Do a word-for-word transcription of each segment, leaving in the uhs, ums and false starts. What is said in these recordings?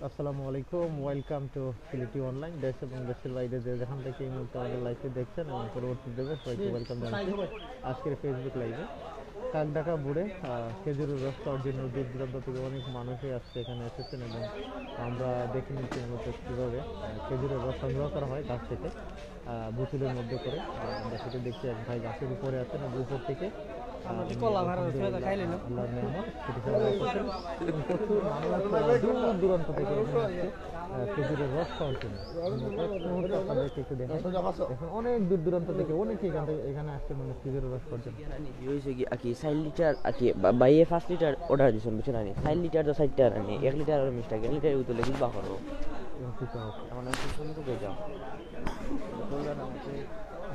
আসসালামু আলাইকুম, welcome to Sylheti অনলাইন। দেশ এবং দেশের বাইরে যে যেখান থেকে এই মুহূর্তে আমাদের লাইভটি দেখছেন এবং পরবর্তী দেখবেন, সবাইকে ওয়েলকাম জানাচ্ছি আজকের ফেসবুক লাইভে। কাকডাকা বুড়ে আহ, খেজুরের রস খাওয়ার জন্য দূর দূরান্ত থেকে অনেক মানুষই আজকে এখানে এসেছেন এবং আমরা দেখে নিচ্ছি মূলত কীভাবে আহ, খেজুরের রস সংগ্রহ করা হয় গাছ থেকে আহ, বোতলের মধ্যে করে। আহ, আমরা সেটা দেখছি, এক ভাই গাছের উপরে আছেন এবং উপর থেকে আহ, উনি আলহামদুলিল্লাহ, আল্লাহর নিয়ামত, সেটি সংগ্রহ করছেন। এবং প্রচুর মানুষ আহ, দূর দূরান্ত থেকে এখানে আসছে আহ, খেজুরের রস খাওয়ার জন্য। আমরা কয়েক মুহূর্তে আপনাদেরকে একটু দেখাই। এখন অনেক দূর দূরান্ত থেকে অনেকে এখান থেকে এখানে আসছে, মানে, খেজুরের রস খাওয়ার জন্য। কি হয়েছে কি, আকি চার লিটার, আকি বা-, বাইয়ে পাঁচ লিটার অর্ডার দিছেন, বুঝছেন নি? চার লিটার তো চারটা আনি, এক লিটার আর মিষ্টি, এক লিটার বোতলে কিবা করবো। এখন কি চাও? এখন আমি সুন্দর করে যাও।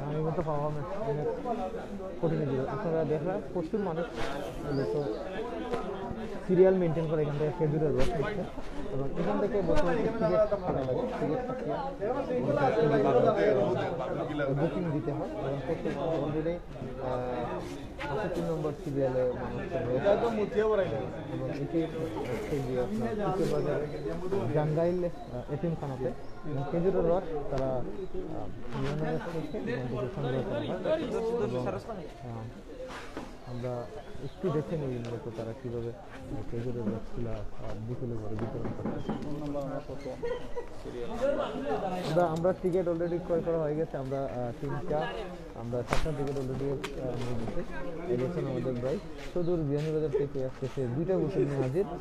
আমি মতো পাওয়া না, অনেক কঠিন হয়ে যাবে। আপনারা দেখরা প্রচুর মানুষ মূলত সিরিয়াল মেনটেন করে এখান থেকে খেজুরের রস নিচ্ছে এবং এখান থেকে বসে বসে টিকিট কাটা লাগে। টিকিট কাটিয়ে বুকিং দিতে হয় এবং প্রত্যেক অলরেডি আশি তিন নম্বর সিরিয়ালে মানুষ রয়েছে। এবং এটি হচ্ছে গিয়ে আপনার তৃতীয় বাজারে জাঙ্গাইল আহ, এতিমখানাতে এবং খেজুরের রস তারা আহ, নিয়ে নিয়ে এসেছে, এখান থেকে সংগ্রহ করা হয়। এবং, আহ, আমরা একটু দেখে নিই মূলত তারা কীভাবে খেজুরের রসগুলা আহ, বোতলে ভরে বিতরণ করছে। আমরা, আমরা টিকিট অলরেডি ক্রয় করা হয়ে গেছে। আমরা আহ, তিনটা, আমরা চারটা টিকিট অলরেডি নিয়ে নিচ্ছি। এই দেখুন আমাদের ভাই সুদূর বিয়ানীবাজার থেকে আসছে, সে দুইটা বোতল নিয়ে হাজির। আহ,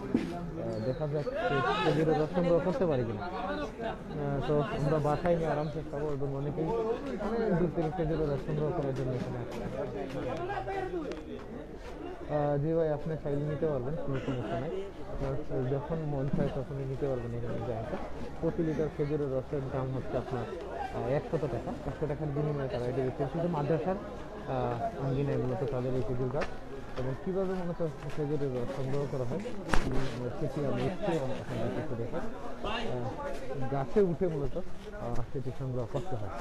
দেখা যাক সে খেজুরের রস সংগ্রহ করতে পারে কিনা। আহ, তো আমরা বাসায় নিয়ে আরামসে খাবো এবং অনেকেই অনেক দূর থেকে খেজুরের রস সংগ্রহ করার জন্য এখানে আসছে। আহ, জি ভাই, আপনি চাইলে নিতে পারবেন, কোনো সমস্যা নাই। আপনার যখন মন চায় তখনই নিতে পারবেন এখানে জায়গা। প্রতি লিটার খেজুরের রসের দাম হচ্ছে আপনার আহ, একশত টাকা। একশো টাকার বিনিময়ে তারা এটা বিক্রি করে। শুধু মাদ্রাসার আহ, আঙ্গিনায় মূলত তাদের এই খেজুর গাছ এবং কীভাবে মূলত খেজুরের রস সংগ্রহ করা হয়, উম, সেটি আমি একটু আপনাদেরকে একটু দেখাই। আহ, গাছে উঠে মূলত আহ, সেটি সংগ্রহ করতে হয়।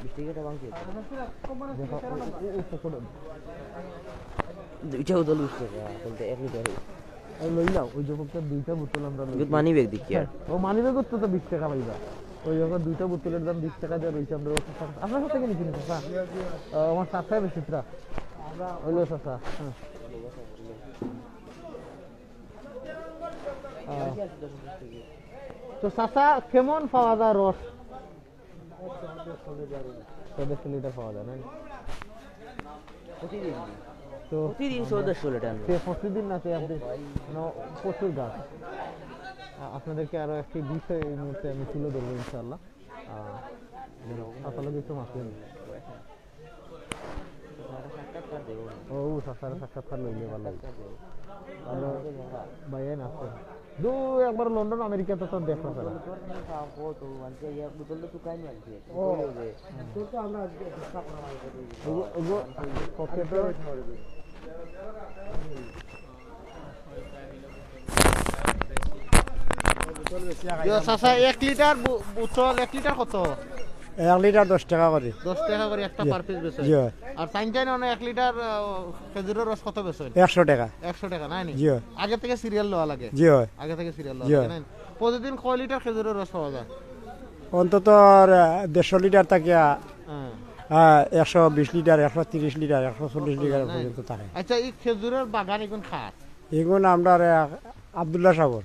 বিশ টাকা ভাঙছে। দেখো, ও, ও, ও পুকুরে। দুইটা বোতল বিশ টাকা, বলতে এক লিটার। এই লইলাম, ওই যে পক্ষে দুইটা বোতল আমরা লইছি। মানি ব্যাগ দেখি আর। হ্যাঁ, ও মানি ব্যাগত তো বিশ টাকা পাইবা। ওই যখন দুইটা বোতলের দাম বিশ টাকা দেওয়া রয়েছে, আমরা ওর সাথে, আপনার সাথে কিনে কিনতে, স্যার? ও, আমার সাথে বেশি ত্রা। হইলো চাচা, হ্যাঁ। আহ, তো চাচা, কেমন পাওয়া যায় রস? ছয় দেড়শো লিটার পাওয়া যায়, না? প্রতিদিন? তো প্রতিদিন ছয় দেড়শো লিটার। সে প্রতিদিন না, সে আপনি, মানে, প্রচুর গাছ। আ-, আপনাদেরকে আরো একটি বিষয় এই মুহূর্তে আমি তুলে ধরবো, ইনশাআল্লাহ। আহ, আপনার লগে একটু মাফ করবেন। ও, চাচার সাক্ষাৎকার লইলে ভালো। ভালো। ভাইয়া না আছে। দু একবার লন্ডন, আমেরিকা তো তোর দেখা ছাড়া। ও। ওগো, ওগো, পকেটে। ইয়ো, চাচা, এক লিটার বো-, বোতল, এক লিটার কত? এক লিটার দশ টাকা করে। দশ টাকা করে একটা জি। Per piece বেচে? জি। আর চাইন চাইন মানে এক লিটার, আহ, খেজুরের রস কত বেচে? একশো টাকা। একশো টাকা, নাই নি? জি। আগে থেকে সিরিয়াল লওয়া লাগে? জি। আগে থেকে সিরিয়াল লওয়া জি। লাগে, নাই নি? প্রতিদিন কয় লিটার খেজুরের রস পাওয়া যায়? অন্তত আর, আহ, দেড়শো লিটার থাকিয়া, হ্যাঁ। আহ, একশো বিশ লিটার, একশো তিরিশ লিটার, একশো চল্লিশ লিটার নাই। পর্যন্ত থাকে। আচ্ছা, এই খেজুরের বাগান এখন কার? এখন আমরার, আহ, আব্দুল্লাহ সাবর।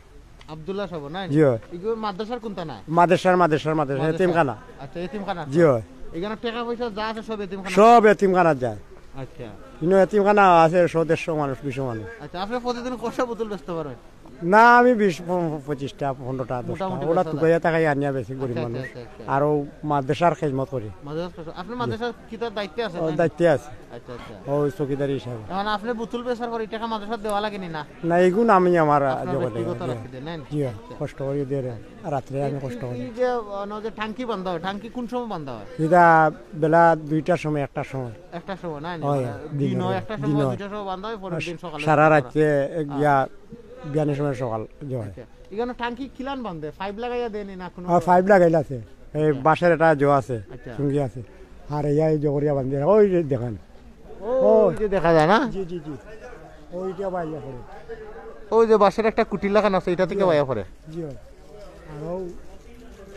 আব্দুল্লাহ সাবর, নাই? জি হয়। এগুলো মাদ্রাসার কোনটা নাই? মাদ্রাসার, মাদ্রাসার, মাদ্রাসা, মাদ্রাসা। এতিমখানা। আচ্ছা, এতিমখানা। জি হয়। এখানে টাকা পয়সা যা আছে সব এতিমখানা? সব এতিমখানা যায়। আচ্ছা। কিন্তু এতিমখানা আছে শো দেড়শো মানুষ, দুশো মানুষ। আচ্ছা, আপনি প্রতিদিন কয়টা বোতল বেচতে পারেন? না, আমি বিশ, প-, পঁচিশটা, পনেরোটা, দশটা। মোটামুটি ওরা বেচা যায়। তুকাইয়া তাকাই আনিয়া বেশি গরিব আচ্ছা, মানুষ। আচ্ছা, আচ্ছা, আচ্ছা। আর ও মাদ্রাসার খেদমত করি। মাদ্রাসার খেদমত। আপনি মাদ্রাসার কিতার দায়িত্বে আছেন ও, না? দায়িত্বে আছে। আচ্ছা, আচ্ছা। ও, চৌকিদারি হিসাবে। এখন আপনি বোতল বেচার পরে এই টাকা মাদ্রাসার দেওয়া লাগেনি না? না, এগুন আমি আমার, আপনার জগতে ব্যক্তিগত দিয়ে। রাখি দেন, নেন? জি, আচ্ছা। কষ্ট করি দিয়ে দেন। আর রাত্রে আমি কষ্ট করি। এই যে, আহ, যে টাঙ্কি বান্ধা হয়, টাঙ্কি কোন সময় বান্ধা হয়? এটা বেলা দুইটার সময়, একটার সময়। একটার সময়, না? হয়, মানে দিন দিন হয়, হয়, একটার দিন সময়, হয়। দুইটার সময় বান্ধা হয়, পরের আর দিন সকালে সারা করা। রাত্রে, এ, হ্যাঁ। গিয়া বিয়ানের সময় সকাল যে হয়। আচ্ছা। এখানে টাঙ্কি কিলান বান্ধে? পাইপ লাগাইয়া দেনি না কোনো? হ্যাঁ, পাইপ লাগাইল আছে। এই আচ্ছা। বাঁশের একটা জো আছে, আচ্ছা। চুঙ্গি আছে। আর এই, এই জগরিয়া বান্ধে, ওই যে দেখেন। ও, ও। ওই যে দেখা যায় না? জি, জি, জি। ওইটা বাইরে করে। ওই যে বাঁশের একটা কুটির লাখান আছে, এটা থেকে বাইয়া পড়ে। জি হয়। আর ও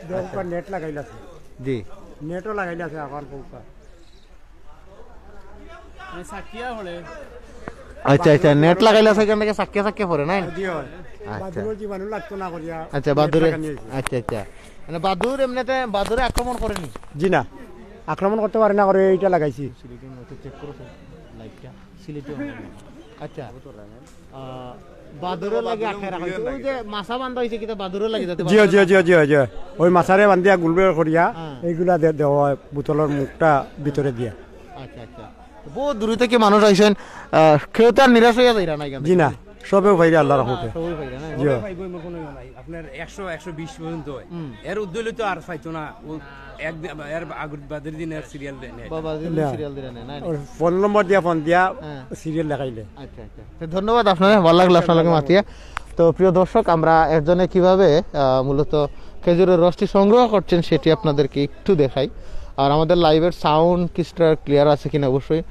দেওকা নেট লাগাইল আছে। জি। নেটও লাগাইল আছে এখন দেওকা। মানে সাকিয়া হলে আচ্ছা আচ্ছা, নেট লাগাইল আছে, এখান থেকে সাকিয়া সাকিয়া পড়ে নাই? জি হয়। আচ্ছা। বাদুড়ের জীবাণু লাগতো না করিয়া আচ্ছা, নেট বাদুড়ে। লাগানি হয়েছে। আচ্ছা আচ্ছা। মানে বাদুড় এমনিতে বাদুড়ে আক্রমণ করেনি? জি না, আক্রমণ করতে পারে না করে এইটা লাগাইছি। সিলেটি মনে হচ্ছে চেক করো লাইটটা। সিলেটি। আচ্ছা। আহ, বাদুড়ের লাগি আটকে রাখা হয়েছে। ওই যে মাছা বান্ধা হয়েছে কিতা বাদুড়ের লাগি যাতে জি হয়, জি বাদুড়ে হয়, জি হয়, জি হয়, জি হয়। ওই মাছারে বান্ধিয়া গুলবে করিয়া হ্যাঁ। এইগুলা দে- দেওয়া হয় বোতলের মুখটা ভিতরে দিয়া। আচ্ছা আচ্ছা। বহুত দূরে থেকে মানুষ আইছেন, আহ, কেউ তো আর নিরাশ হইয়া যাইরা না এখান জি থেকে। না, সবেও পাইরা আল্লাহর রহমতে। সবাই পাইরা না? জি হয়। পাইব এমন কোনো ইয়ে নাই। আপনার একশো একশো বিশ পর্যন্ত হয়। হুম। এর উদ্দেশ্য তো আর পাইতো না। ও এক দিন, এর আগের বাদের দিন এর সিরিয়াল নেয়। বাবা দিন না। সিরিয়াল দিরা নেয় না? ওর ফোন নম্বর দিয়া ফোন দিয়া হ্যাঁ। সিরিয়াল দেখাইলে। আচ্ছা আচ্ছা। তো ধন্যবাদ আপনারে, ভালো লাগলো আপনার লগে মাতিয়া। তো প্রিয় দর্শক, আমরা একজনে কিভাবে আহ, মূলত খেজুরের রসটি সংগ্রহ করছেন সেটি আপনাদেরকে একটু দেখাই। আর আমাদের লাইভের সাউন্ড ক্রিস্টাল ক্লিয়ার আছে কিনা অবশ্যই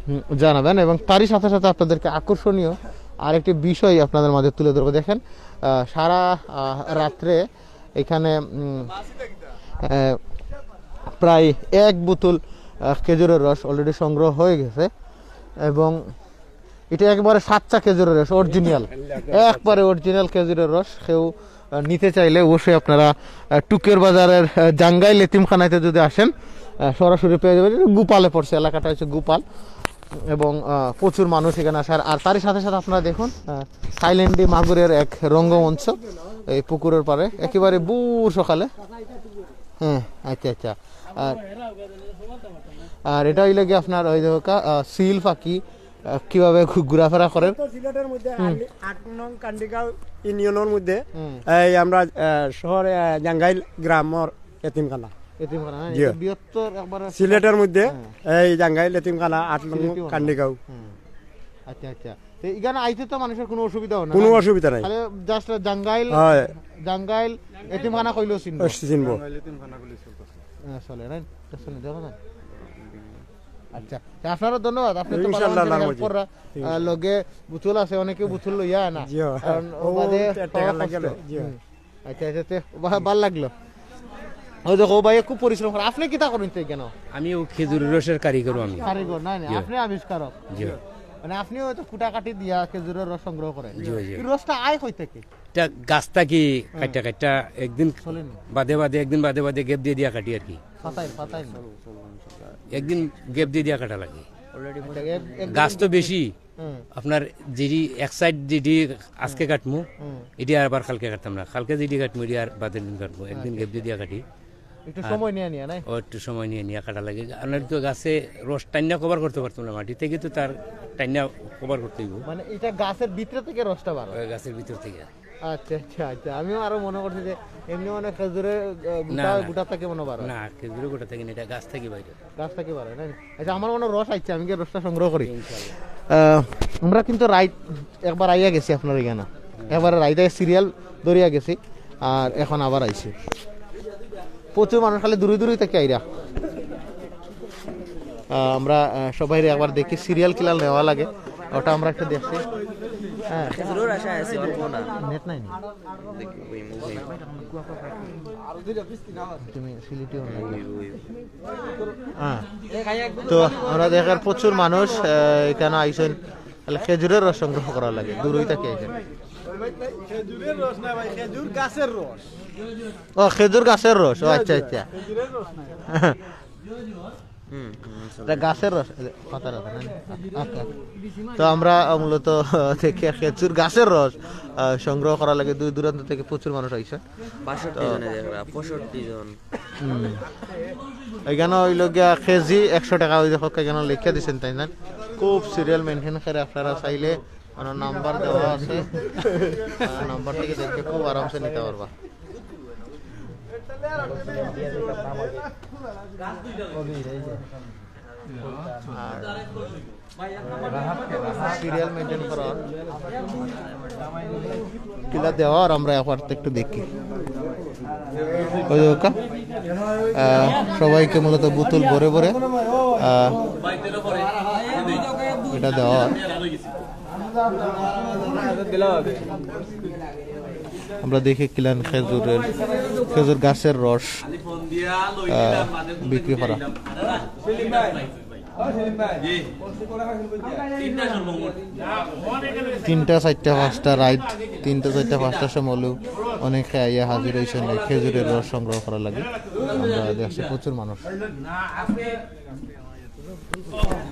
উম, জানাবেন। এবং তারই সাথে সাথে আপনাদেরকে আকর্ষণীয় আরেকটি বিষয় আপনাদের মাঝে তুলে ধরবো। দেখেন, আহ, সারা আহ, রাত্রে এখানে উম, আহ, প্রায় এক বোতল আহ, খেজুরের রস অলরেডি সংগ্রহ হয়ে গেছে। এবং এটা একবারে সাচ্চা খেজুরের রস, অরিজিনাল, একবারে অরিজিনাল খেজুরের রস। কেউ আহ, নিতে চাইলে অবশ্যই আপনারা আহ, টুকের বাজারের আহ, জাঙ্গাইল এতিমখানাতে যদি আসেন, আহ, সরাসরি পেয়ে যাবেন। এটা গোপালে পড়ছে, এলাকাটা হচ্ছে গোপাল। এবং আহ, প্রচুর মানুষ এখানে আসে। আর আর তারই সাথে সাথে আপনারা দেখুন, আহ, থাইল্যান্ডি মাগুরের এক রঙ্গমঞ্চ এই পুকুরের পাড়ে, একেবারে ভোর সকালে। হ্যাঁ, আচ্ছা আচ্ছা। আর আর এটা হইলে কি আপনার ওই দেখো কা- আহ, সিল পাখি আহ, কিভাবে ঘু- ঘোরাফেরা করেন? তো সিলেটের মধ্যে আট নং কান্দিগাঁও ইউনিয়নের মধ্যে হুম। এই আমরা আহ, শহরে আহ, জাঙ্গাইল গ্রামর এতিমখানা। এতিমখানা, হ্যাঁ, জি। এটা বৃহত্তর একবার সিলেটের মধ্যে হ্যাঁ। এই জাঙ্গাইল এতিমখানা আট নং সিলেটি বাংলা। কান্দিগাঁও। হুম। আচ্ছা আচ্ছা। তো এখানে আইতে তো মানুষের কোনো অসুবিধা হয় না, কোনো না? অসুবিধা নাই। খালি জাস্ট জাঙ্গাইল, হয়। জাঙ্গাইল এতিমখানা কইলেও চিনবো। অবশ্যই চিনবো। হ্যাঁ, চলে, রাইট? চলে, দেখো না। আচ্ছা, তা আপনারও ধন্যবাদ। আপনি তো ইনশাআল্লাহ, ভালো মানুষের আল্লাহর হেল্প মর্জি। কররা। আহ, লগে বোতল আছে, অনেকে বোতল লইয়া আয় না। জি, হয়। কারণ ও বাদে তে- খাওয়া টেকা লাগে কষ্ট। না। জি, হয়। হুম। আচ্ছা, আচ্ছা, তে বা- ভালো লাগলো। ওই দেখো, ও ভাই খুব পরিশ্রম করে। আপনি কিতা করেন তো কেন? আমি ও খেজুর রসের কারিগর আমি। কারিগর না, না, জি। আপনি আভিষ্কারক। জি। মানে আপনিও তো কুটাকাটি দিয়া খেজুরের রস সংগ্রহ করেন। জি, জি। এই রসটা আয় কই থেকে? এটা গাছ থাকি কাটা কাটা একদিন চলেনি। বাদে বাদে, একদিন বাদে বাদে গ্যাপ দিয়ে দিয়া কাটি আর কি। ফাতাইল, ফাতাইল না। একদিন গ্যাপ দিয়ে দিয়া কাটা লাগে। আচ্ছা, এক- এক- গাছ তো বেশি, হুম। আপনার যেটি এক সাইড যেটি আজকে কাটমু, হুম। এটি আবার কালকে কাটতাম না, কালকে যেটি কাটমু এটি আর বাদের দিন কাটমু, একদিন গ্যাপ দিয়ে দিয়া কাটি। একটু সময় নিয়ে নিয়ে নাই? ও একটু সময় নিয়ে নিয়ে কাটা লাগে, আর তো গাছে রস টাইনা কভার করতে পারতাম না, মাটি থেকে তো তার টাইনা কভার করতে হইব। মানে এটা গাছের ভিতরে থেকে রসটা বারো? ওই গাছের ভিতর থেকে। আচ্ছা আচ্ছা আচ্ছা, আমিও আরো মনে করছি যে এমনি মানে খেজুরে আহ, না, গোটা না। গোটা থেকে মনে বারো? না, খেজুরে গোটা থেকে না, এটা গাছ থেকে বাইরে। গাছ থেকে বারো না? আচ্ছা, আমার মনে রস আইছে, আমি গিয়ে রসটা সংগ্রহ করি। আহ, আমরা কিন্তু রাইত একবার আইয়া গেছি আপনার এখানে, একবার রাইতে সিরিয়াল ধরিয়া গেছি, আর এখন আবার আইছি। প্রচুর মানুষ খালি দূরে দূরে থেকে আইরা। আহ, আমরা আহ, সবাই একবার দেখি সিরিয়াল কিলাল নেওয়া লাগে, ওটা আমরা একটু দেখছি। হ্যাঁ। খেজুরের আশায় আছি, অল্প না। নেট নাই নি? দেখি, ওই মুখ হইব। তুমি সিলেটি হও না? ওই, ওই। হ্যাঁ। তো আমরা দেখার প্রচুর মানুষ আহ, এখানে আইছেন, তাহলে খেজুরের রস সংগ্রহ করা লাগে, দূরই থাকে এখানে। খেজুরের রস না ভাই, খেজুর গাছের রস। ও, খেজুর গাছের রস, ও আচ্ছা আচ্ছা। খেজুরের রস না। হুম, হুম, এটা গাছের রস, এই যে, কথা কথা, না? আচ্ছা। তো আমরা আহ, মূলত আহ, দেখি খেজুর গাছের রস আহ, সংগ্রহ করা লাগে, দূর দূরান্ত থেকে প্রচুর মানুষ আইছে। বাষট্টি জনে দেখরা, পঁয়ষট্টি জন। হুম। এখানে হইল গিয়া কেজি একশো টাকা, ওই দেখো এখানে লিখে দিছেন তাই না? খুব সিরিয়াল মেনটেন করে, আপনারা চাইলে ওনার নাম্বার দেওয়া আছে, আহ, নাম্বার থেকে দেখে খুব আরামসে নিতে পারবা। আর সিরিয়াল মেনটেন করার কিলা দেওয়া, আর আমরা একবার একটু দেখি। ওই দেখো, আহ, সবাইকে মূলত বোতল ভরে ভরে, আহ, এটা দেওয়া হয়। আমরা দেখি কিলান খেজুরের, খেজুর গাছের রস, আহ, বিক্রি করা। তিনটা, চাইরটা, পাঁচটা রাইত, তিনটা, চাইরটা, পাঁচটার সময় অনেকে আইয়া হাজির অইছইন খেজুরের রস সংগ্রহ করার লাগি। আমরা দেখছি প্রচুর মানুষ।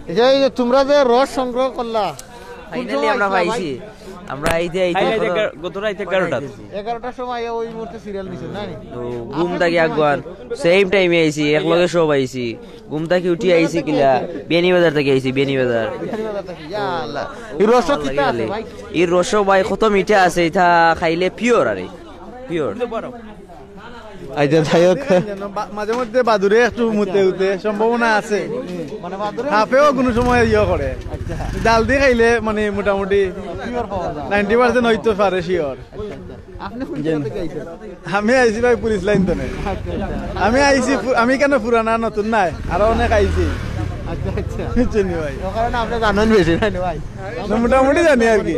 এই যে, এই যে তোমরা যে রস সংগ্রহ করলা, কোন ফাইনালি সময় আমরা আইছিলা, ভাই? পাইছি। আমরা এই যে, এই যে, Finally, এগারো-, গত রাইতে এগারোটা। এগারোটার সময় ওই মুহূর্তে সিরিয়াল নিছে, না নি? তো ঘুম থাকি আগুয়ান, সেম টাইমে আইছি, এক লগে সব আইছি। ঘুম থাকি উঠি আইছি কিলা, বিয়ানীবাজার থাকি আইছি, বিয়ানীবাজার। বিয়ানীবাজার থাকি, ইয়া আল্লাহ। এই রস কিতা আছে, ভাই? এই রস, ভাই, কত মিঠা আছে, ইটা খাইলে পিওর আরে, পিওর। আচ্ছা, যাই হোক। বা-, মাঝে মধ্যে বাদুড়ে একটু মুতে উতে সম্ভাবনা আছে। মানে বাদুড়ে হাফেও কোনো সময় ইয়ে করে। আচ্ছা। জাল দি খাইলে মানে মোটামুটি পিওর পাওয়া যায়। নাইনটি পার্সেন্ট হইতো পারে শিওর। আচ্ছা, আচ্ছা। আপনি কোন জায়গা থেকে আইছেন? আমি আইছি ভাই পুলিশ লাইন তো নেই। আচ্ছা, আচ্ছা। আমি আইছি পু-, আমি কেন পুরানা নতুন নাই, আরো অনেক আইছি। আচ্ছা, আচ্ছা। বুঝছেন নি ভাই? ও কারণে আপনি জানেন বেশি, তাই না ভাই? না, মোটামুটি জানি আর কি।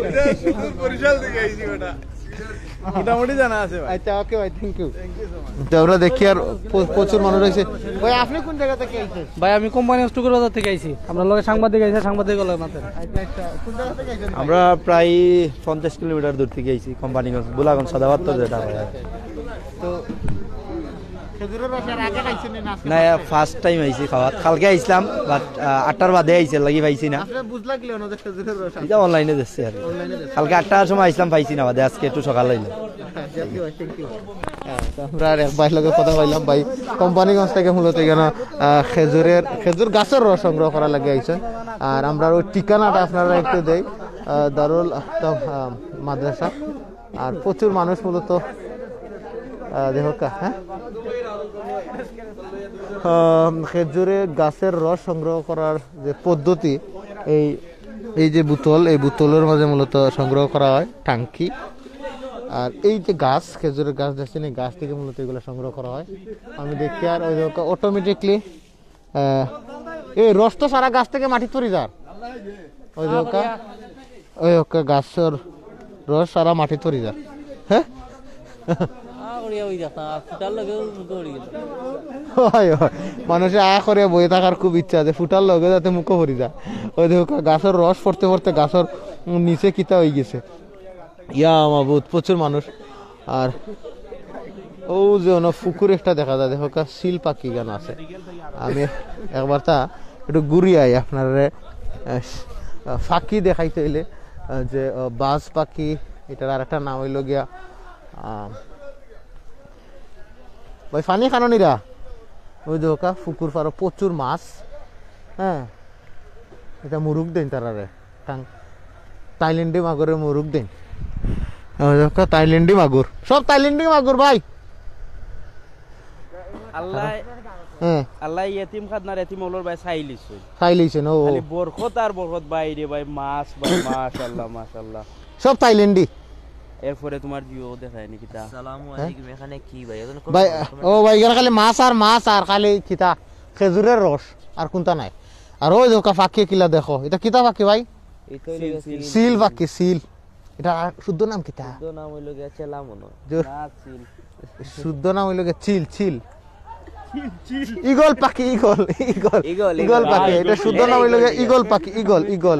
বরিশাল থেকে আইছি বেটা। মোটামুটি জানা আছে ভাই। আচ্ছা, ওকে ভাই, thank you। Thank you so much। তো আমরা দেখি আর প্র-, প্রচুর মানুষ আইছে। ভাই, আপনি কোন জায়গা থেকে আইছেন? ভাই, আমি কোম্পানি স্টুকের বাজার থেকে আইছি। আমরা লগে সাংবাদিক আইছে, সাংবাদিক লগে মাতেন। আচ্ছা, আচ্ছা। কোন জায়গা থেকে আইছেন? আমরা প্রায় পঞ্চাশ কিলোমিটার দূর থেকে আইছি, কোম্পানিগঞ্জ, ভোলাগঞ্জ, সাদাবাত্তর যেটা হয় আর কি। তো খেজুরের রস এর আগে খাইছেন নি, না আজকে না, first time? ফার্স্ট টাইম আইছি খাওয়াত। কালকে আইছিলাম, বাট আটটার বাদে আইছে, লাগি পাইছি না। আপনি বুঝলা কিলা যে খেজুরের রস আছে? এটা অনলাইনে দেখছি আর কি। অনলাইনে দেখছি। কালকে আটটার সময় আইছিলাম, পাইছি না, বাদে আজকে একটু সকাল আইলাম। Thank you, thank you। হ্যাঁ, তো আমরা আর এক ভাইর লগে কথা কইলাম, ভাই কোম্পানিগঞ্জ থেকে মূলত এখানে, আহ, খেজুরের, খেজুর গাছের রস সংগ্রহ করার লাগি আইছেন। আর আমরা ওই ঠিকানাটা আপনারা একটু দেই, আহ, দারুল আখতাম, আহ, মাদ্রাসা। আর প্রচুর মানুষ মূলত, আহ, দেখো কা-, হ্যাঁ? আহ, খেজুরে গাছের রস সংগ্রহ করার যে পদ্ধতি, এই, এই যে বোতল, এই বোতলের মাঝে মূলত সংগ্রহ করা হয় টাঙ্কি। আর এই যে গাছ, খেজুরের গাছ দেখছেন, এই গাছ থেকে মূলত এগুলো সংগ্রহ করা হয়। আমি দেখি আর ওই দেখো অটোমেটিকলি আহ, এই রস তো সারা গাছ থেকে মাটিত পড়ি যার। ওই দেখো কা, ওই দেখো কা গাছর রস সারা মাটিত পড়ি যার। হ্যাঁ? আ করিয়া ওই দেখো, আর ফুটার লগে মুখে পড়ি গেল। হয়, হয়। মানুষে আ করে বই থাকার খুব ইচ্ছা আছে, ফুটার লগে যাতে মুখে পড়ি যায়। ওই দেখো কা গাছর রস পড়তে পড়তে গাছর, উম, নিচে কিতা হয়ে গেছে। ইয়া মাবুদ, প্রচুর মানুষ। আর ও যে অন্য পুকুর একটা দেখা যায়, দেখো কা, চিল পাখি গান আছে। আমি একবার তা একটু ঘুরি আই আপনারে, আহ, পাখি দেখাইতে হইলে, আহ, যে, আহ, বাজ পাখি, এটার আর একটা নাম হইল গিয়া, আহ, ভাই, পানি খানো নিরা? ওই দেখো কা, পুকুর পাড়ো প্রচুর মাছ। হ্যাঁ, এটা মুরুগ দেন তারারে। টাং-, থাইল্যান্ডি মাগুরে মুরুগ দেন। ওই দেখো কা, থাইল্যান্ডি মাগুর। সব থাইল্যান্ডি মাগুর, ভাই। আল্লাহ, হ্যাঁ। আল্লাহ এতিম খাদনার এতিম ওলর ভাই চাইলিছে। চাইলিছে, ও, ও। খালি বরকত আর বরকত ভাই রে ভাই, মাছ ভাই, মাশাআল্লাহ, মাশাআল্লাহ। সব থাইল্যান্ডি। এরপরে তোমার জিও দেখায় নি কিতা? আসসালামু আলাইকুম, এখানে কি ভাই? এখানে কোনো ভাই, ও ভাই, এখানে খালি মাছ আর মাছ আর খালি কিতা? খেজুরের রস, আর কোনটা নাই। আর ওই দেখো পাখি কিলা দেখো, এটা কিতা পাখি ভাই? এই তো হইলো গিয়া চিল, চিল। চিল পাখি, চিল। এটা শুদ্ধ নাম কিতা? শুদ্ধ নাম হইলো গিয়া চেলা মনে হয়। জোর। না, চিল। শুদ্ধ নাম হইলো গিয়া চিল, চিল। ইগল পাখি, eagle, eagle. Eagle, eagle eagle. পাখি। এটা শুদ্ধ নাম হইলো গিয়া ইগল পাখি, ইগল, ইগল।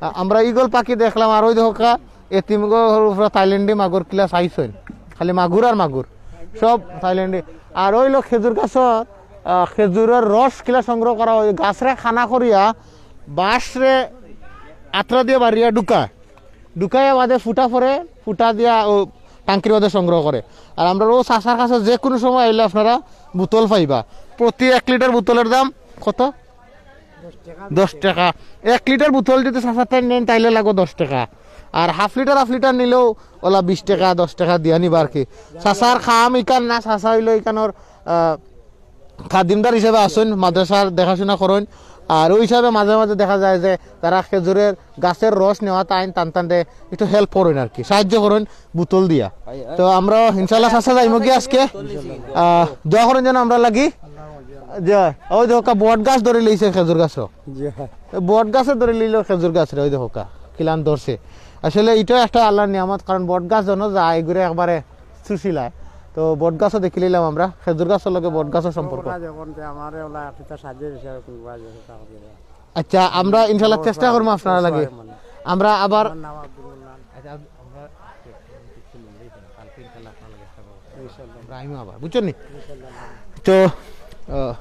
আ-, আমরা ইগল পাখি দেখলাম, আর ওই দেখো কা, এতিমগর উপরে থাইল্যান্ডি মাগুর কিলা চাইছইন। খালি মাগুর আর মাগুর। সব থাইল্যান্ডি। আর ওই লোক খেজুর গাছর, আ, খেজুরের রস কিলা সংগ্রহ করা হয়, গাছরে খানা করিয়া, বাঁশরে আত্রা দিয়া বাড়িয়া ঢুকায়। ঢুকাইয়া বাদে ফুটা পরে, ফুটা দিয়া ও টাঙ্কির মধ্যে সংগ্রহ করে। আর আমরা ও চাচার কাছে যে কোনো সময় আইলে আপনারা বোতল পাইবা। প্রতি এক লিটার বোতলের দাম কত? দশ টাকা। এক লিটার বোতল যদি চাচার তাই নেন, তাইলে লাগবো দশ টাকা। আর হাফ লিটার, হাফ লিটার নিলেও ওলা বিশ টাকা, দশ টাকা দিয়া নিবা আর কি। চাচার কাম ইকান না, চাচা হইলো ইকানোর, আহ, খাদিমদার হিসেবে আছইন, মাদ্রাসার দেখাশোনা করইন। আর ওই হিসাবে মাঝে মাঝে দেখা যায় যে তারা খেজুরের গাছের রস নেওয়া তাইন টান টান দে, একটু হেল্প করইন আর কি, সাহায্য করইন বোতল দিয়া। তো আমরা ইনশাল্লাহ চাচা যাইমু কি আজকে, আহ, দোয়া করইন যেন আমরা লাগি। যে ওই দেখো কা, বট গাছ ধরি লইছে খেজুর গাছও। জি হ্যাঁ। বট গাছে ধরি লইল খেজুর গাছ রে, ওই দেখো কা। কিলান ধরছে। আসলে ইটাও একটা আল্লাহর নিয়ামত, কারণ বট গাছ যেন যায়, এগুরে একবারে চুষিলায়। তো বট গাছও দেখিলাইলাম আমরা, খেজুর গাছর লগে বট গাছর সম্পর্ক। ওরা যখন যে আমারে ওলা একটা সাহায্য হিসাবে কোন বাজে তা হবে। আচ্ছা, আমরা ইনশাল্লাহ চেষ্টা করবো আপনারা লাগে। অবশ্যই মানে। আমরা আবার আমার নাম আব্দুল মান্নান। আচ্ছা, আব-, আমরা কালকে ইনশাল্লাহ আপনার লগে চেষ্টা করবো। ইনশাল্লাহ। আমরা আইমু আবার, বুঝছেন নি? ইনশাল্লাহ। তো, আহ,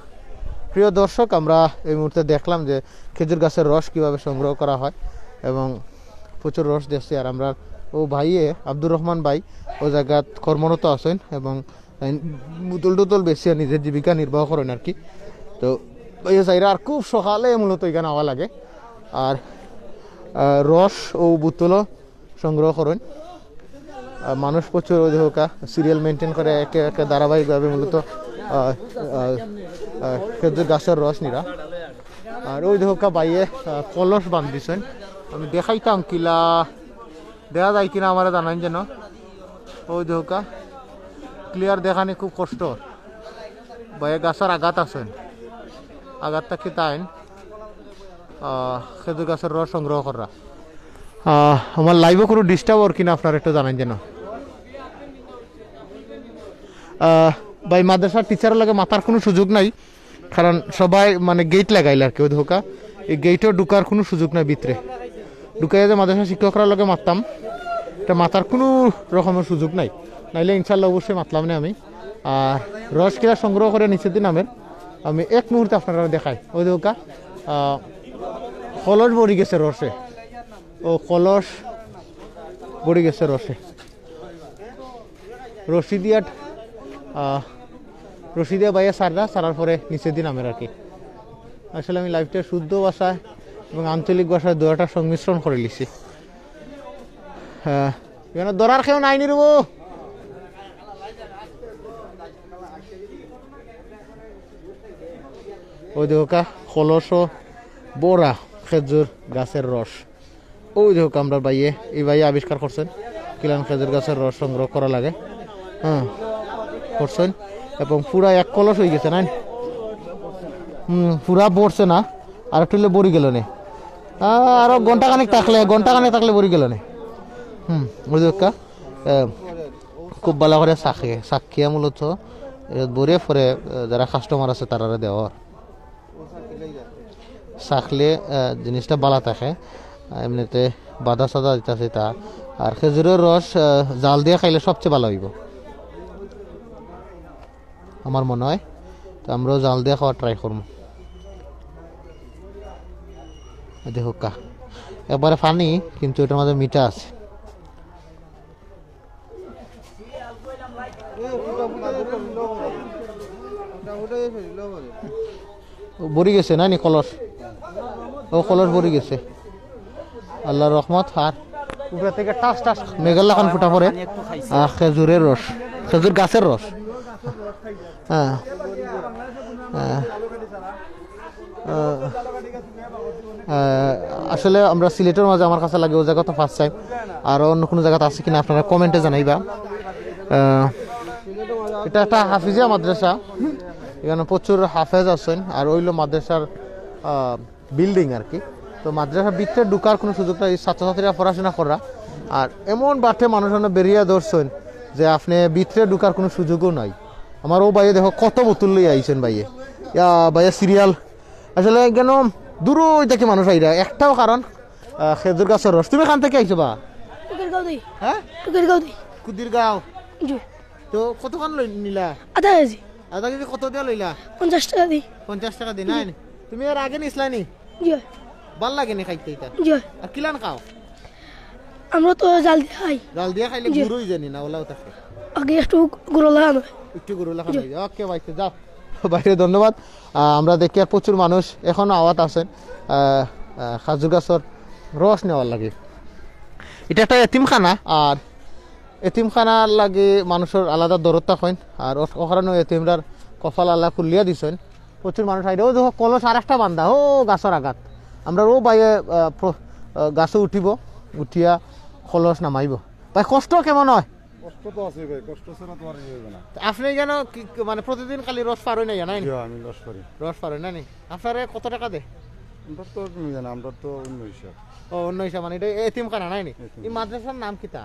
প্রিয় দর্শক, আমরা এই মুহূর্তে দেখলাম যে খেজুর গাছের রস কিভাবে সংগ্রহ করা হয় এবং প্রচুর রস দেখছি। আর আমরা ও ভাইয়ে, আব্দুর রহমান ভাই, ও জায়গাত কর্মরত আছেন এবং বোতল টোতল বেচিয়া নিজের জীবিকা নির্বাহ করেন আর কি। তো এই সাইরা আর খুব সকালে মূলত এখানে আওয়া লাগে। আর, আহ, রস ও বোতলও সংগ্রহ করেন। আহ, মানুষ প্রচুর, ওই দেখা সিরিয়াল মেনটেন করে একে একে ধারাবাহিকভাবে মূলত, আহ, আহ, আহ, খেজুর গাছের রস নিরা। আর ওই দেখা বাইয়ে, আহ, কলস বান্ধিছেন, আমি দেখাইতাম কিলা দেখা যায় কিনা আমারে জানাইন যেন। ওই দেখা ক্লিয়ার দেখানি খুব কষ্ট। বাইয়ে গাছের আগাত আছেন, আগাত থাকি তাইন, আহ, খেজুর গাছের রস সংগ্রহ করা। আহ, আমার লাইভও কোনো ডিস্টার্ব ওর কিনা আপনারা একটু জানাইন যেন। আহ, ভাই, মাদ্রাসার টিচারের লগে মাতার কোনো সুযোগ নাই, কারণ সবাই মানে গেট লাগাইল আর কি। ওই দেখা এই গেটও ঢুকার কোনো সুযোগ নাই ভিতরে। ঢুকাইয়া যে মাদ্রাসা শিক্ষকরার লগে মাততাম, এটা মাতার কোনো রকমের সুযোগ নাই, নাইলে ইনশাল্লাহ অবশ্যই মাতলাম না আমি। আর রস কিলা সংগ্রহ করে নিচেদি নামের, আমি এক মুহূর্তে আপনারা দেখাই। ওই দেখা, আহ, কলস ভরি গেছে রসে, ও কলস ভরি গেছে রসে। রশি দিয়া, আহ, রশি দিয়া বাইয়া সাররা, সারার পরে নিচেদি নামের আর কি। আসলে আমি লাইভটা শুদ্ধ ভাষায় এবং আঞ্চলিক ভাষায় দুইটা সংমিশ্রণ করে লিছি। আহ, এখানে ধরার কেউ নাই নি রে বা। ওই দেখা কলসও ভরা খেজুর গাছের রস। ওই দেখা আমরা বাইয়ে, এই বাইয়ে আবিষ্কার করছেন কিলান খেজুর গাছের রস সংগ্রহ করা লাগে। হ্যাঁ, করছেন। এবং পুরা এক কলস হয়ে গেছে, নাই? হুম, পুরা ভরছে না, আর একটু হইলে ভরি গেল নে। আহ, আরো ঘন্টা খানিক থাকলে, ঘন্টা খানিক থাকলে ভরি গেল নে। হুম, ওই দেখা, আহ, খুব ভালো করে চাখে, চাখিয়া মূলত, আহ, ভরে পরে, আহ, যারা কাস্টমার আছে তারারে দেওয়া। চাখলে, আহ, জিনিসটা ভালা থাকে। আহ, এমনিতে বাদা সাদা দিতাছে তা। আর খেজুরের রস, আহ, জাল দিয়া খাইলে সবচেয়ে ভালা হইব আমার মনে হয়। তো আমরাও জাল দিয়া খাওয়ার ট্রাই করমু। এই দেখো কা, একবারে পানি, কিন্তু এটার মাঝে মিঠা আছে। ও, ভরি গেছে না নি কলস? ও, কলস ভরি গেছে। আল্লাহর রহমত। আর উপরে থেকে টাস টাস মেঘের লাখান ফুটা পড়ে। আহ, খেজুরের রস, খেজুর গাছের রস। হ্যাঁ, হ্যাঁ। আহ, আহ, আসলে আমরা সিলেটের মাঝে আমার কাছে লাগে ও জায়গা তো ফার্স্ট টাইম। আর অন্য কোনো জায়গাতে আছে কিনা আপনারা কমেন্টে জানাইবা। আহ, এটা একটা হাফিজিয়া মাদ্রাসা, এখানে প্রচুর হাফেজ আছেন। আর ওইলো মাদ্রাসার, আহ, বিল্ডিং আর কি। তো মাদ্রাসা ভিতরে ঢুকার কোনো সুযোগ নাই, ছাত্রছাত্রীরা পড়াশোনা করা। আর এমন বাটে মানুষ অন্য বেরিয়া ধরছেন যে আপনি ভিতরে ঢুকার কোনো সুযোগও নাই। আমার ও ভাইয়ে দেখো কত বোতল লই আইছেন ভাইয়ে, ইয়া ভাইয়া সিরিয়াল। আসলে কেন দূর ওই থেকে মানুষ আইরা, একটাও কারণ, আহ, খেজুর গাছের রস। তুমি খান থেকে আইছো বা? টুকের গাঁও দেই। হ্যাঁ? টুকের গাঁও দেই। কুদির গাঁও। জি। তো কতখান লই নিলা? আধা কেজি। আধা কেজি কত দিয়া লইলা? পঞ্চাশ টাকা দি। পঞ্চাশ টাকা দি, নাই নি? তুমি এর আগে নিছলা নি? জি। ভাল লাগে নি খাইতে এটা? জি। আর কিলান খাও? আমরা তো জাল দিয়া খাই। জাল দিয়া খাইলে জি। গুঁড়ো হয়ে যানি না, ওলাও থাকে। আগে একটু গুঁড়ো লাগানো হয়। একটু গুঁড়ো লাগানো জি। হয়। ওকে ভাই, তো যাও। ভাইরে ধন্যবাদ। আহ, আমরা দেখি আর প্রচুর মানুষ এখনো আওয়াত আছেন, আহ, আহ, খাজুর গাছর রস নেওয়ার লাগি। এটা একটা এতিমখানা, আর এতিমখানার লাগি মানুষের আলাদা দরদ থাকইন, আর ও-, ওখানে এতিমরার কপাল আল্লাহ খুলিয়া দিছেন। প্রচুর মানুষ আইরে, ও দেখো কলস আর একটা বান্ধা, ও গাছর আগাত। আমরা ও বাইয়ে, আহ, প্র-, আহ, গাছে উঠিব, উঠিয়া কলস নামাইব। ভাই, কষ্ট কেমন হয়? কষ্ট তো আছে ভাই, কষ্ট ছাড়া তো আর ইয়ে হবে না। আপনি কেন কি, মানে প্রতিদিন খালি রস পার হয় না, জানেন? জি, আমি রস পারি। রস পার হয় না নি? আপনারে কত টাকা দে? আমরা তো তুমি জানো, আমরা তো অন্য হিসাব। ও, অন্য হিসাব মানে, ইটা এতিমখানা নায়নি? এতিমখানা। এই মাদ্রাসার নাম কিতা?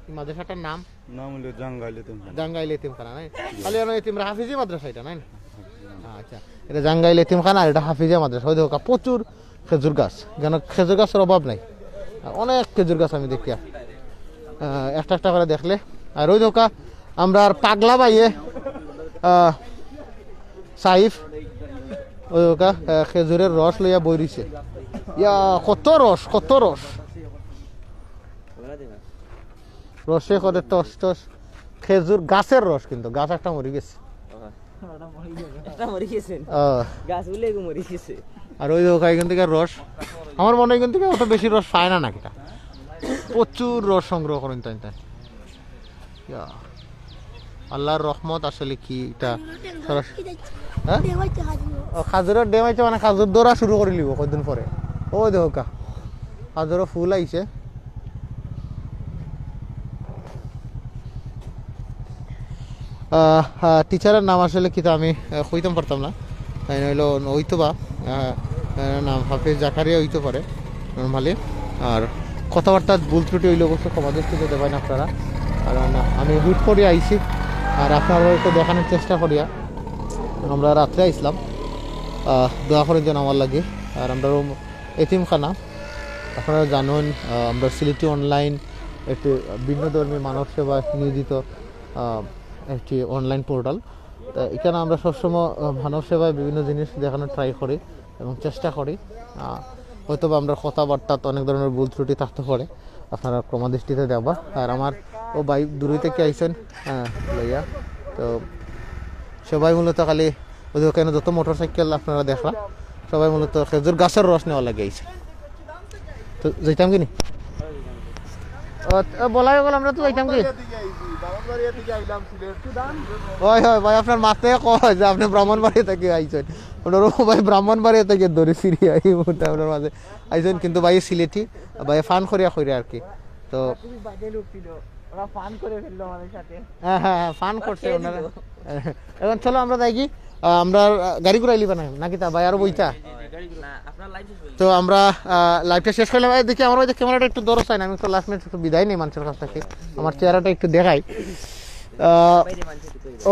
এই মাদ্রাসাটার নাম? নাম অইলো জাঙ্গাইল এতিমখানা। জাঙ্গাইল এতিমখানা নায়নি? খালি অনো এতিমরা হাফিজি মাদ্রাসা ইটা নায়নি? আচ্ছা, ইটা জাঙ্গাইল এতিমখানা আর ইটা হাফিজিয়া মাদ্রাসা। ওই দেখো, প্রচুর খেজুর গাছ, কেন খেজুর গাছর অভাব নাই, অনেক খেজুর গাছ আমি দেখিয়ার। আহ, একটা একটা করি দেখলে। আর ওই দেখো, আমরার পাগলা ভাইয়ে, আহ, সাইফ, ওই দেখো, আহ, খেজুরের রস লইয়া বই রইছে। ইয়া, কত রস, কত রস। রসে করে টস টস। খেজুর গাছের রস, কিন্তু গাছ একটা মরি গেছে। একটা মরি গেছে। আহ, গাছ বুলে এগু মরি গেছে। আর ওই দেখো, এখান থেকে রস, আমার মনে হয় এখান থেকে অত বেশি রস পায় না, নাকিতা? প্রচুর রস সংগ্রহ করইন তাইন তাইন। ইয়া, আল্লাহর রহমত আসলে কি ইটা? সরাস-, হ্যাঁ? ও, খাজুরর ডেম আইছে মানে খাজুর ধরা শুরু করিলিবো কয়দিন পরে। ও দেখো কা, খাজুরও ফুল আইছে। আহ, আহ, টিচারর নাম আসলে কিতা আমি, আহ, কইতাম পারতাম না। তাইন অইলো অইতো বা, আহ, আহ, নাম হাফিজ জাকারিয়া অইতো পারে normally। আর কথাবার্তাত ভুল ত্রুটি অইলে অবশ্য ক্ষমা দৃষ্টিতে দেখবা আপনারা, কারণ আমি হুট করি আইছি। আর আপনারারে একটু দেখানোর চেষ্টা করিয়ার, আমরা রাত্রে আইছলাম, আহ, দোয়া করইন যেন আমার লাগি। আর আমরার এতিমখানা, আপনারা জানইন, আহ, আমরা সিলেটি online একটি ভিন্ন ধর্মী মানব সেবায় নিয়োজিত, আহ, একটি online portal। তো এখানে আমরা সবসময়, আহ, মানব সেবায় বিভিন্ন জিনিস দেখানোর try করি এবং চেষ্টা করি। আহ, হয়তো বা আমরার কথাবার্তাত অনেক ধরনের ভুল ত্রুটি থাকতে পারে, আপনারা ক্ষমা দৃষ্টিতে দেখবা। আর আমার ও ভাই দূরই থেকে আইছইন, আহ, লইয়া। তো সবাই মূলত খালি ওই যে ওখানে যত মোটরসাইকেল আপনারা দেখরা, সবাই মূলত খেজুর গাছের রস নেওয়া লাগি আইছে। তো যাইতাম কি নি? ও, ও, বলাই গেল, আমরা তো যাইতাম কি? ওই, হয় ভাই, আপনার মাতে কয় যে আপনি ব্রাহ্মণবাড়িয়া থেকে আইছেন। ওনারও ভাই ব্রাহ্মণবাড়িয়া থেকে ধরে ফিরি আই মুহূর্তে আপনার মাঝে আইছেন, কিন্তু ভাই সিলেটি, ভাই ফান করিয়া কইরা আর কি। তো ওরা ফান করে ফেললো আমাদের সাথে। হ্যাঁ, হ্যাঁ, হ্যাঁ, ফান করছে ওনারা। এখন চলো আমরা যাই কি, আহ, আমরা, আহ, গাড়ি ঘুরাইলিবা না, নাকিতা ভাই আরো বইতা? তো আমরা, আহ, liveটা শেষ করলাম। এই দেখি আমার ওই যে ক্যামেরাটা একটু ধরো চাই না, আমি তো লাস্ট মিনিট একটু বিদায় নেই মানুষের কাছ থেকে, আমার চেহারাটা একটু দেখাই। আহ,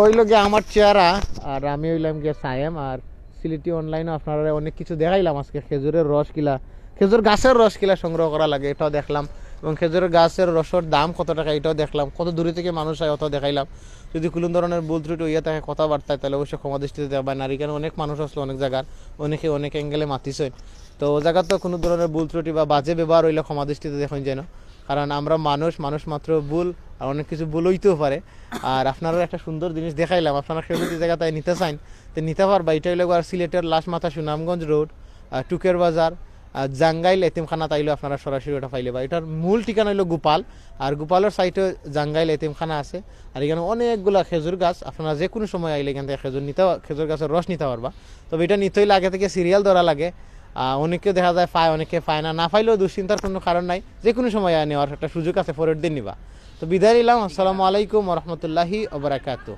ওই লগে আমার চেহারা, আর আমি অইলাম গিয়া সায়েম, আর সিলেটি online-ও আপনারা অনেক কিছু দেখাইলাম আজকে, খেজুরের রস কিলা, খেজুর গাছের রস কিলা সংগ্রহ করা লাগে, এটাও দেখলাম, এবং খেজুরের গাছের রসের দাম কত টাকা, এটাও দেখলাম, কত দূরে থেকে মানুষ আয়, ওটাও দেখাইলাম। যদি কোনো ধরনের ভুল ত্রুটি হইয়া থাকে কথাবার্তায়, তাহলে অবশ্যই ক্ষমা দৃষ্টিতে দেখবা। আর এখানে অনেক মানুষ আসলো, অনেক জায়গার, অনেকে অনেক অ্যাঙ্গেলে মাতিছেন, তো ও জায়গার তো কোনো ধরনের ভুল ত্রুটি বা বাজে ব্যবহার হইলে ক্ষমা দৃষ্টিতে দেখইন যেন, কারণ আমরা মানুষ, মানুষ মাত্র ভুল, আর অনেক কিছু ভুল হইতেও পারে। আর আপনারা একটা সুন্দর জিনিস দেখাইলাম, আপনারা কেউ যদি জায়গা তাই নিতে চান, তো নিতে পারবা। এটা হইলো আর সিলেটের লাশ মাথা, সুনামগঞ্জ রোড, আহ, টুকের বাজার, আহ, জাঙ্গাইল এতিমখানা, তাইলে আপনারা সরাসরি ওটা পাইলে বা। এটার মূল ঠিকানা হইলো গোপাল, আর গোপালের সাইডে জাঙ্গাইল এতিমখানা আছে। আর এখানে অনেকগুলা খেজুর গাছ, আপনারা যে কোনো সময় আইলে এখান থেকে খেজুর নিতে, খেজুর গাছের রস নিতে পারবা। তবে এটা নিতে হইলে আগে থেকে সিরিয়াল ধরা লাগে। আহ, অনেকে দেখা যায় পায়, অনেকে পায় না, না পাইলেও দুশ্চিন্তার কোনো কারণ নাই, যে কোনো সময় আয় নেওয়ার একটা সুযোগ আছে, পরের দিন নিবা। তো বিদায় নিলাম, আসসালামু আলাইকুম ওয়া রাহমাতুল্লাহি ওয়া বারাকাতুহু।